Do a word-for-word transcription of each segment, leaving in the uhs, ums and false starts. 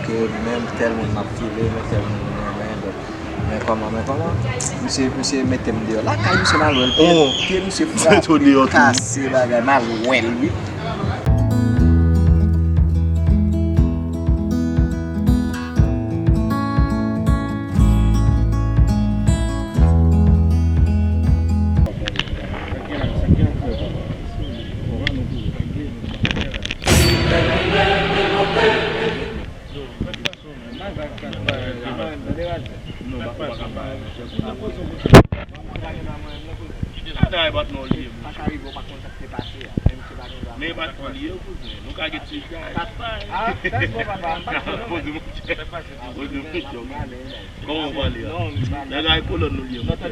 Ke menm tèl moun m ap file, men tèl moun m renmen, donk, men kòman, men kòman? Misye, misye mete m deyò. Lakay misye m al wè l, pye, pye misye frape, kase bagay, m al wè l, wi. Men pa t li ye, kouzen. Nou ka gen ti chay. Poze monchè. Poze monchè. Kòman w pale a? Nèg ay kolòn nou li ye, monchè.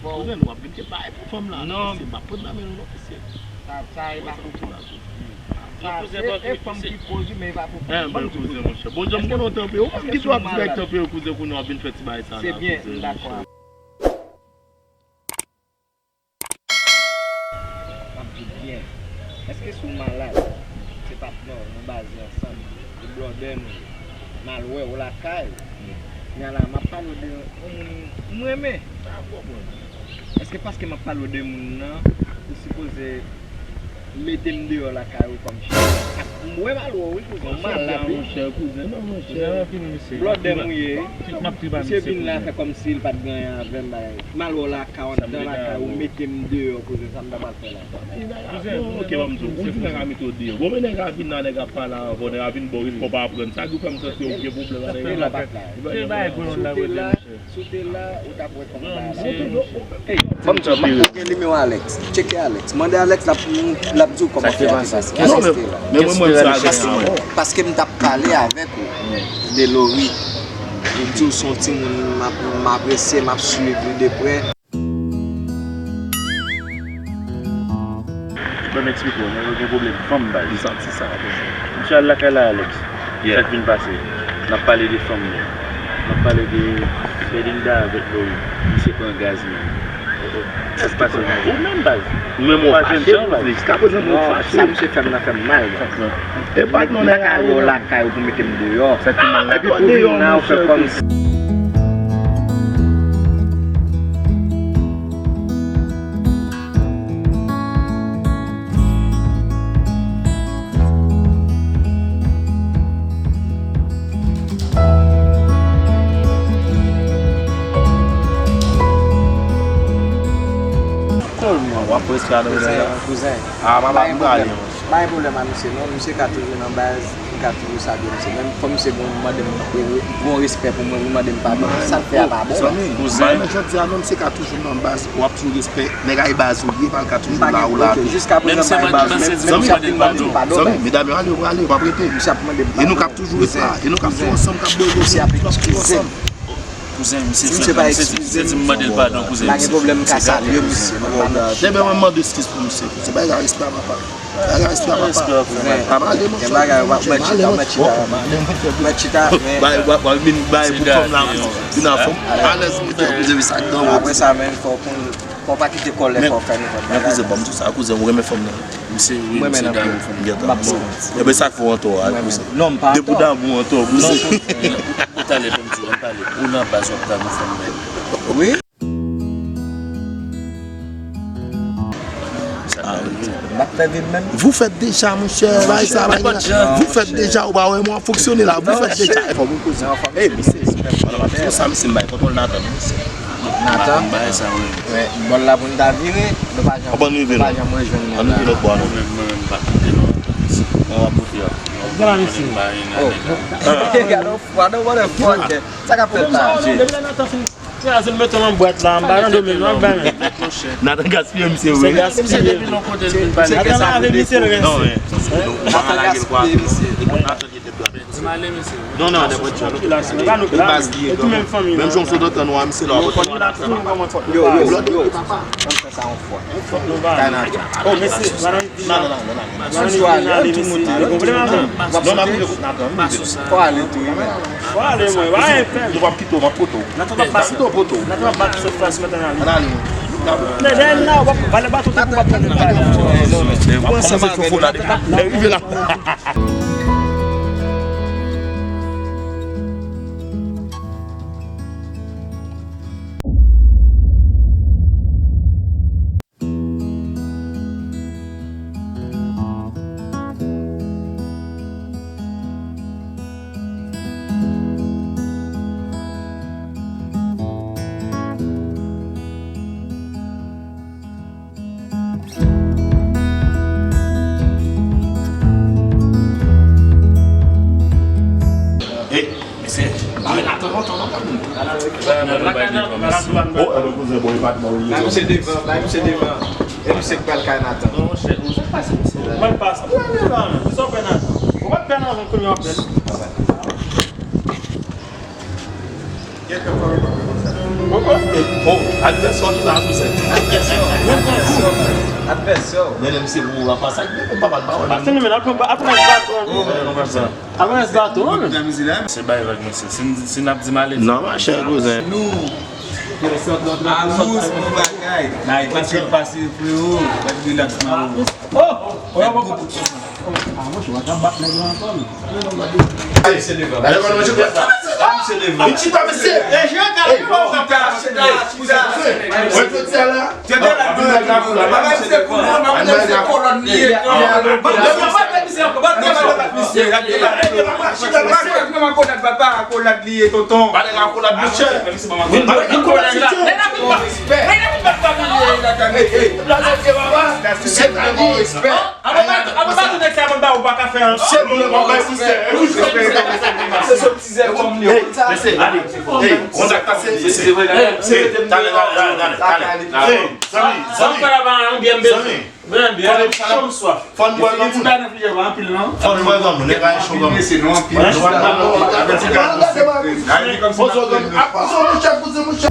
Kouzen, nou ap vin te bay pou fanm la. Non. Mesye, m ap pran nan men nou, non, mesye. Sa, sa e pa pou fanm. Sa, se, e fanm ki poze, men e pa pou fanm. Bèl kouzen, monchè. Bon, jan m konnen w tanpe, ou menm ki dwa dirèk tanpe yo, kouzen, kounye a w ap vin fè ti bagay sa la, kouzen, monchè. M ap di w byen. Èske si w malad, se patnè w, nou baze ansanm, se blòdè nou ye, m al wè w lakay ou, kounye a la, m ap pale w de yon moun m renmen. Èske paske m ap pale w de moun nan, ou sipoze mete m deyò lakay ou kòm chèf? M wè m al wè w wi, kouzen, w malad wi. Blòdè m ou ye. Misye vin la fè kòmsi l pa t gen anyen avè m, bagay. M al wè w lakay ou, anndan lakay ou, mete m deyò, kouzen, sa m ta pral fè la? Bon, ok, ban m di w, ou di nèg la mete w deyò. Bon, men nèg la vin la, nèg ap pale avè w, nèg la vin ba w respè, w pa aprann. Sa ki fè m santi w gen pwoblèm avè nèg la. Sou te la, sou te la, ou t ap wè kòman bagay la. Ey, ban m di w, m ap gen nimewo Alex. Tcheke Alex. Mande Alex, l ap, l ap di w kòman fè a te pase. Alex te la. Men mwen, mwen, se Alex la. Paske m t ap pale avèk ou de Lori. Li di w se yon timoun m ap, m apresye, m ap swiv li de prè. Ban m eksplike w, nèg yo gen pwoblèm fanm, baz. Li santi sa, baz. Misye al lakay la, Alex. Yeah. Sa k vin pase? N ap pale de fanm nan. N ap pale de Belinda avèk Lori. Misye pran gaz, menm. Sa k pase? Ou menm, baz. Ou menm ou fache, baz. Jiskaprezan, ou fache. Non, sa misye fè m nan fè m mal, baz. E pa non, nèg la, ou lakay ou pou mete m deyò. Epi pou vin la, ou fè kòmsi. W ap prese a nan menaj la. Kouzen. Ah, papa, m prale, monchè. Pa gen pwoblèm a misye non, misye ka toujou nan baz, m ka toujou salye misye. Menm fò misye bon mande m, bon respè pou mwen, pou mande m padon, sa l fè a pa bon. Zanmi, kouzen, jodi a non, misye ka toujou nan baz, w ap toujou respè. Nèg a e baz ou ye, pa l ka toujou la, ou la. Menm si ap mande l padon. Zanmi, medam yo ale, yo prale, yo p ap rete. Misye ap mande m padon. E nou k ap toujou ret la, e nou k ap toujou ansanm, k ap bwè, nou ap toujou ansanm. Kouzen, misye fèt la, misye di m mande l padon, kouzen. Pa gen pwoblèm, m ka salye misye. Dèmen mwen mande eskiz pou misye. Se bagay la, respè a papa. Bagay la, respè a papa. Papa, ale, monchè. Gen bagay, w ap mèt chita, w ap mèt chita. Mèt chita, men. Bay, w ap, w ap vin bay pou fanm la, vin anfòm. Alèz, monchè, kouzen, sa k dan. Apre sa, men, fò w konn, fò w pa kite kòlè, fò w fè nenpòt bagay. Men kouzen, ban m di w sa, kouzen, ou renmen fanm nan. Misye, wi, misye damou fanm nan. Ebyen, sa k fè w antò a, kouzen. Depi w damou, antò, kouzen. Ou talè, ban m di w, ann pale. Ou nan baz, w ap damou fanm nan. Wi. Sa ka rive. M ap fè vim menm. Vous faites déjà, monchè, bay sa, bay sa. Vous faites déjà, ou pa wè mwen ap fonksyone la. Vous faites déjà. Fò moun koze. Ey, misye, se sa, misye, m bay kontwòl Nathan, misye. Nathan? Bay sa, wi. Bòl la pou n ta vire, nou pa janm, nou pa janm rejwenn nèg la. Ann vire lòt bò a, non. Mwen menm, mwen menm, m pa kite non. Mwen ap monte a. Gade la, mesye. Oh. Gade yon fwa, non, motherfucker. Sa k ap fèt la? Depi lè Nathan fin, se la, se l mete m an bwat la, m pa nan domèn nan, m pa menm. Nathan gaspiye misye, wi. Se gaspiye. Depi non kote l vin pale. Nathan lave misye, l rense. Non, men. Nathan gaspiye misye. Non, non, non. Ou pa nou la, ou tou menm fanmi la. Menm jan w sot antann ou a misye la, w ap antann ou a Nathan. Yo, yo, yo. Sa yon fwa. Kay Nathan. Oh, mesye, madan Ivina. Madan Ivina ale, mesye. Gen pwoblèm avè m. Non, m ap rive kot Nathan, m rive. Fò ale tou, wi, men. Fò ale, mwen. Pa anyen fè m. Nou p ap kite w, m ap pote w. Nathan p ap bat. M ap kite w pote w. Nathan p ap bat sèt fwa si maten ale. Ann ale, wi. Lè, lè, la, w ap, valè baton, tankou w ap pran pale. Ou ansanm avè l, Nathan p ap. Lè rive la. Mwen Nathan lontan, non, pa moun. Ba, ba, ba, ba, ba. Oh, e, kouzen, bon, e pa t bon, wi. Bay misye devan, bay misye devan. E misye k pral kay Nathan. Non, monchè, ou pa se misye la. Mwen pa sa. Ou pa pè nan, ou pa pè nan, kounye a w ap bèl. Oh, advèsè w ki la, kouzen. Advèsè w. Advèsè w. Men, men, se pou w pa sa, men, papa, pa wè. Pase nou, men, apre, apre, baton. Oh, men, non, pa sa. Apre, baton, men. Se bay vag, mesye. Si, si n ap di m ale. Non, machè, kouzen. Nou. Alous, bon bagay. Bay, pase, pase, freo. Bay, relax, man. Oh, oh, oh, oh. Ah, mwen, je vais battre les grands hommes. Ay, se devan. Ay, mwen, mwen, je vais battre. Ay, se devan. Li chita, mesye. Ey, chita, chita, chita. Mwen, tout sa la. Tande la, tande la, tande la, se kolòn, se kolòn li ye. Ban, ban, ban, misye, ban, ban, misye. Papa, kolòn li ye, tonton. Ba nèg la kolòn, mesye. Vin, vin, vin, kolòn, mesye. Respè. Respè, papa. Respè. Avan baton nèg sa konn ba ou pa ka fè an. Se moun yo pa bay sistè. Se sou tizè kòm li. Hey, mesye, ale. Hey, kontak pase, mesye. Hey, talè, talè, talè, talè. Hey, zanmi, zanmi. Zanmi, byen byen. Byen byen. Fò n bwè granmoun. Fò n bwè granmoun. Nèg la cho granmoun. Anpil mesye, non, anpil. Pozo granmoun. Pozo, monchè, pozo, monchè.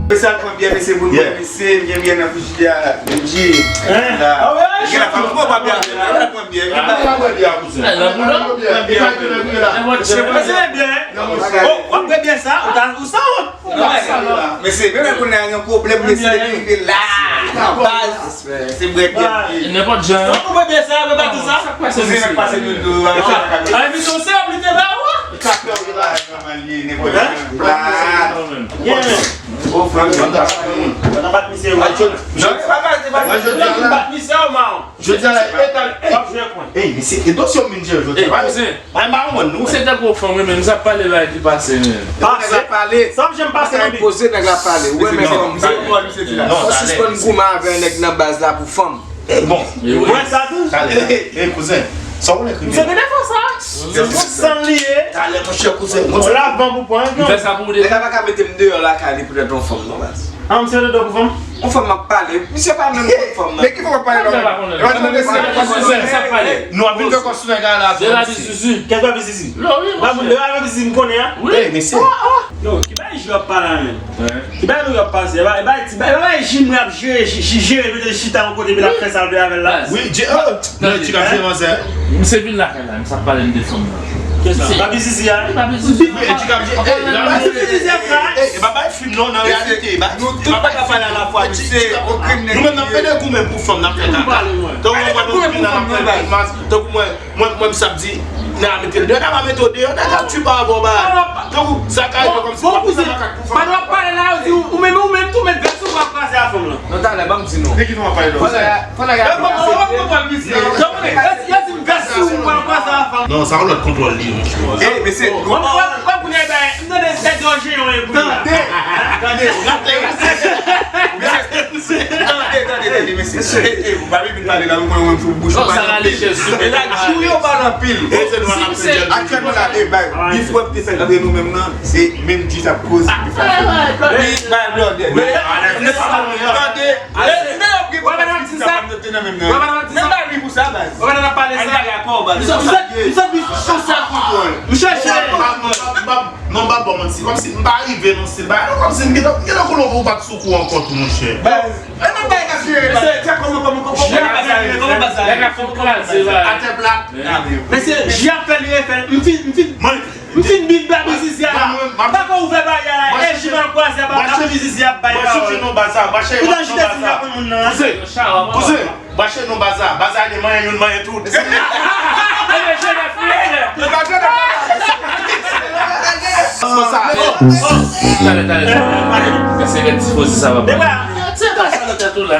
Mesye, al pran byè, mesye, pou nou, mesye, m gen byè nan frijidè a, Benji. Hein? La. Ah ouais, gen la fanm, pran byè, al pran byè, vin la. Al pran byè, kouzen. Al pran byè. Mesye, byen. Oh, w ap bwè byè sa, ou ta, ou sanwont. Mesye, menm kounye a gen pwoblèm, mesye, li rive la. Baz, se bwè byè. Nenpòt jan. Ou bwè byè sa, men pa di sa. Kouzen, pase nou do. Ay, misye, se ap li te la, wi. Li ka fè w la, nòmal li, nenpòt jan. Bla. Yeah. Oh, fanm, fanm, fanm. Nan bat misye, wi. Non, se pa bat, se pa bat. Mwen, jodi a la. Bat misye, wi, man. Jodi a la, e ta, ey, ey, mesye, e dosye w vin jere jodi a. Ey, kouzen. Mwen, m pa konprann nou. Se tankou fanm, wi, men m sa pale bagay ki pase, men. Pase. Nèg la pale. Sa m janm pase, non, poze nèg la pale. Ou renmen fanm. Se pou misye di la. Fò sispann goumen avè nèg nan baz la pou fanm. Bon. Ou wè sa tou? Talè, ey, kouzen. Sa w konnen kriminèl. Misye gen defo sa. Se yon san li ye. Talè, monchè, kouzen. Ou la ban pou pran. M fè sa pou ou de. Nèg la pa ka mete m deyò lakay li poutèt yon fanm, non, baz. Ah, misye dedan pou fanm? Yon fanm m ap pale. Misye pa menm konn fanm nan. Men ki fanm w ap pale la? Sa pale. Nou ap vin fè kòs sou nèg la la. Se la di sisi. Kèt pa vin sisi. Lò wi, monchè. Lè a vin sisi m konnen a. Wi, mesye. Yo, ki bagay Jimmy ap pale a menm? Ki bagay nou ap pase? E pa, e pa, e pa Jimmy ap jere, jere, jere, mete chita yon kote, epi l ap fè sa l vle avè l la. Wi, Jimmy. Ti kap jere manzè. Misye vin lakay la, misye ap pale m de fanm nan. Kisa? Papi Sisi a? Papi Sisi. Wi, e ti kap jere. Papi Sisi ap fè. E pa bay fim non, nan reyalite. Nou tout pa ka pale alafwa, misye. Nou menm n ap pede goumen pou fanm, n ap fè kaka. Tankou mwen, mwen, mwen, mwen, mwen, mwen, misye ap di, nèg la mete l deyò, nèg la tchwipa avè w bagay. Tankou sa ka rive kòmsi w ap fè makak pou fanm. Pandan w ap pale la, yo di ou menm, ou menm tou met vès ou, w ap kraze a fanm lan. Non, talè, ban m di nou. Fò nèg la, fò nèg la. Yo di, yo di m vès sou ou, w ap kraze a fanm. Non, sa yon lòt kontwòl li, monchè. E, mesye, w ap, w ap, w ap kounye a, m tande tèt yo jeyon e kounye a. Tande, tande, gade. Mesye, tande, tande, tande, mesye. E, e, ou pa vin pale la, ou konnen ou menm sou bouch ou pale anpil. E la, jou yo pale anpil. E se nou an ap fè. Aktyèlman la, e, bay, bif w ap te fè antre nou menm nan, se menm jis ap koze bif la. Wi, bay blòdè. Tande. Tande. Menm bay li pou sa, baz. Ou pa nan pale sa. Misye, misye, misye, misye, misye, misye, misye, Non, m pa ba w manti. Kòmsi m pa rive nan stil bagay non, kòmsi m gentan, gentan konnen ou pa t sou kou ankò tou, monchè. Baz, e nan bagay k ap jere, baz. Mesye, kòman, kòman, kòman, kòman bagay sa ye? Kòman bagay sa ye? Nèg la fè w kraze, baz. Atè plat. Mesye, J ap fè li refè. M fin, m fin, m fin big bag mizisyen an. Pa ka ouvè bagay la. E J mal kwaze a, pa ka mizisyen ap bay pawòl. Ou ta jete sou la pou moun nan. Kouzen, kouzen. Mache nou baza, baza de manyen youn manyen tout. Talè, talè, talè. Fè se gen ti poze sa, papa. Tire baza nan tèt ou la.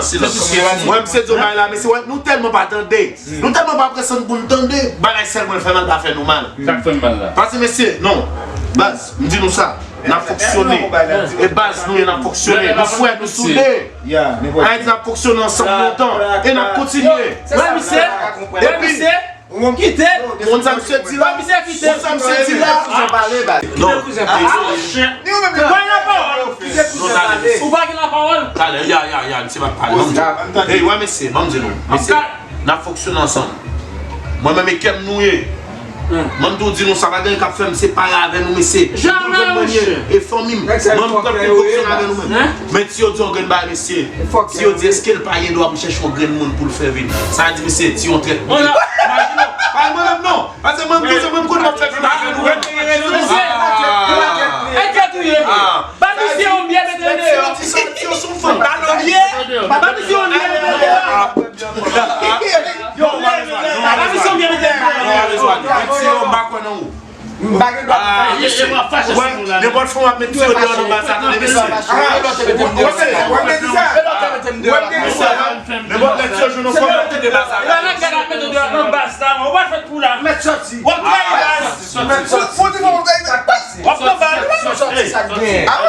silans, silans. Mwen, m se di w bagay la, mesye, wè, nou tèlman pa tande. Nou tèlman pa pran san n pou n tande. Bagay sèl mwen fè mal, pa fè nou mal. Sa k fè m mal la? Paske, mesye, non. Baz, m di nou sa. N ap fonksyone. E baz nou ye, n ap fonksyone. Nou frè, nou soude. Ayiti, n ap fonksyone ansanm lontan. E n ap kontinye. Wè, misye. Wè, misye. Ou kite l. Konn sa misye di la? Misye kite l. Konn sa misye di la? Non. Kite kouzen pale. Pran lapawòl. Ou pa gen lapawòl. Talè, ya, ya, ya, misye pa pale. Hey, wè, mesye, ban m di nou. Mesye, n ap fonksyone ansanm. Mwen menm e kè m nou ye. Mwen m tou di nou sa, pa gen anyen k ap fè m separe avè nou, mesye. Jamè, monchè. E fanmi m. Mwen m pran prekosyon avè nou menm. Men Tiyo di yon grenn bagay, mesye. Tiyo di, èske l pa gen dwa pou chèche yon grenn moun pou l fè vin? Sa di, mesye, Tiyo yon trèt. Bon, la, imajine. Pa mwen menm, non. Paske mwen, mwen, mwen, mwen konnen m ap fè vin avè nou. Mesye, e tèt ou ye. Ba misye yon byè mete deyò. Tiyo, Tiyo, Tiyo sou fanm. Ba misye, ba misye yon byè mete deyò. Yo, Marie Joanie, non, Marie Joanie, Marie Joanie. Tiyo, m pa kwè nan ou. M pa gen dwa. Ah, mesye. Wè, nenpòt fanm ap met Tiyo deyò nan baz la, tande mesye. Nenpòt lè Tiyo jwenn yon fanm, l ap kite baz la. Ou pa fèt pou la. Mèt sòti. W ap trayi baz. Mèt sòti. Ou di fò w trayi baz. W ap pran bal.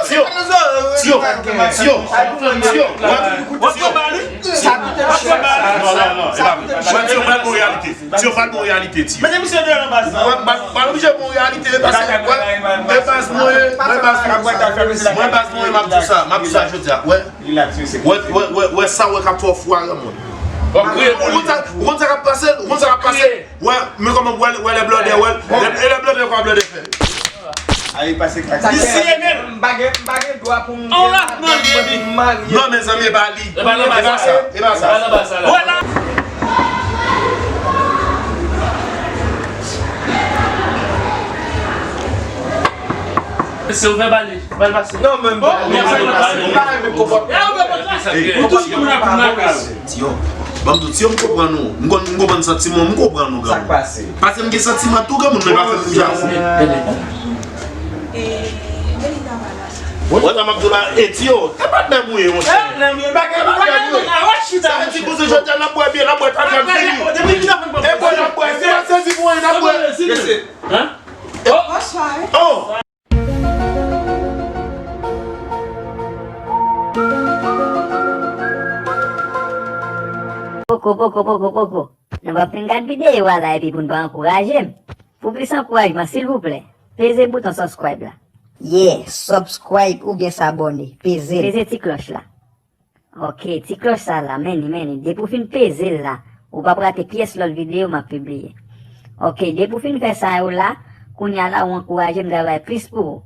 Tiyo, Tiyo, Tiyo, Tiyo, w ap pran bal, wi. W ap pran bal. Non, non, non, e pa vre. Wè, Tiyo, pral bon reyalite. Tiyo, pral bon reyalite, Tiyo. Mete misye deyò nan baz la. Wè, m pa, m pa oblije bon reyalite, paske, wè, e baz mwen, e baz mwen, mwen baz mwen, m ap di sa, m ap di sa jodi a, wè. Wè, wè, wè, wè sa, wè, k ap fè w fou a granmoun. Ou konn sa, ou konn sa k ap pase, ou konn sa k ap pase. Wè, men kòman, wè, wè lè blòdè, wè, lè, e lè blòdè, kwa blòdè fè. Ay, pase klak. Li siye men l. M pa gen, m pa gen dwa pou m. On rat manje. Non, mezanmi, e pa li. E pa sa, e pa sa. Wè la. Se ouvè bale, bale pase. Non, men m pa renmen konpòtman. Tiyo, ban m di w, Tiyo, m konprann ou. M konn, m konprann santiman w, m konprann ou, granmoun. Paske m gen santiman tou, granmoun, men pa fè m jazi. Wè sa m ap di w la, e Tiyo, e pa t nèg ou ye, monchè. E pa t nèg ou ye. Sa vle di, kounye a jodi a, n ap bwè byè, n ap bwè trant trant figi. E bwè, n ap bwè. Se pa sezi pou anyen, n ap bwè. Bonswa. Oh! Poko, poko, poko, poko. Nou p ap fin gad videyo a la epi pou n pa ankouraje m. Pou plis ankourajman, silvouplè, peze bouton subscribe la. Yeah, subscribe oubyen s'abonner. Peze l. Peze ti klòch la. Ok, ti klòch sa la, men li, men li. Depi w fin peze l la, ou p ap rate pyès lòt videyo m ap pibliye. Ok, depi w fin fè sa yo la, kounye a la ou ankouraje m travay plis pou ou.